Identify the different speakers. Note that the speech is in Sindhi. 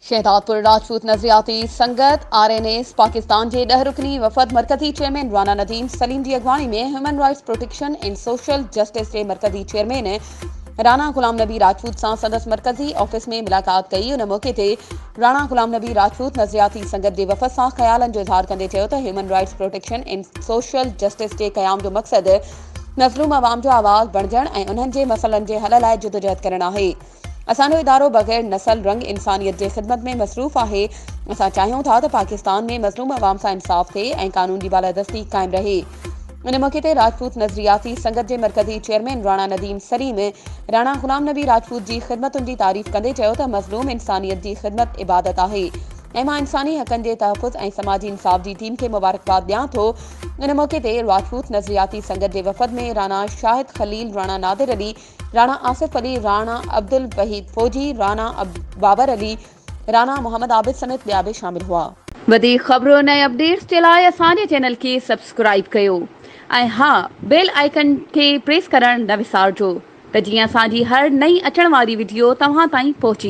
Speaker 1: شهدادپور راجپوت نظرياتي سنگت، آر اين ايس، پاڪستان جي ڏهه رڪني وفد مرڪزي چيئرمين رانا نديم سليم جي اڳواڻي ۾ human rights protection and social justice جي مرڪزي چيئرمين رانا غلام نبي راجپوت سان سندس مرڪزي آفيس ۾ ملاقات ڪئي ان موقعي تي راڻا غلام نبي راجپوت نظرياتي سنگت جي وفد سان خيالن جو اظهار ڪندي چيو ته human rights protection and social justice جي قيام جو مقصد مظلوم عوام جو آواز بڻجڻ ۽ انهن جي مسئلن جي حل لاء جدوجهد ڪرڻ آهي. اسان جو ادارو بغير نسل، رنگ انسانيت جي خدمت ۾ مصروف آهي، اسان چاهيون ٿا ته پاڪستان ۾ مظلوم عوام سان انصاف ٿئي ۽ قانون جي بالادستي قائم رهي. ان موقعي تي راجپوت نظرياتي سنگت جي مرڪزي چيئرمين راڻا نديم سليم راڻا غلام نبي راجپوت جي خدمتن جي تعريف ڪندي چيو ته مظلوم انسانيت جي خدمت عبادت آهي ۽ مان انساني حقن جي تحفظ ۽ سماجي انصاف جي ٽيم کي مبارڪباد ڏيان ٿو. ان موقعي تي راجپوت نظرياتي سنگت جي وفد ۾ راڻا شاهد خليل، راڻا نادر علي، راڻا آصف علي، راڻا عبدالوحيد فوجي، راڻا بابر علي، راڻا محمد عابد سميت ٻيا به شامل هئا. وڌيڪ خبرن ۽ اپڊيٽس جي لاء اسان جي چينل کي سبسڪرائيب ڪيو ۽ ها بيل آئيڪن کي پريس ڪرڻ نه وسارجو ته جيئن اسان جي هر نئين اچڻ واري وڊيو توهان تائين پهچي.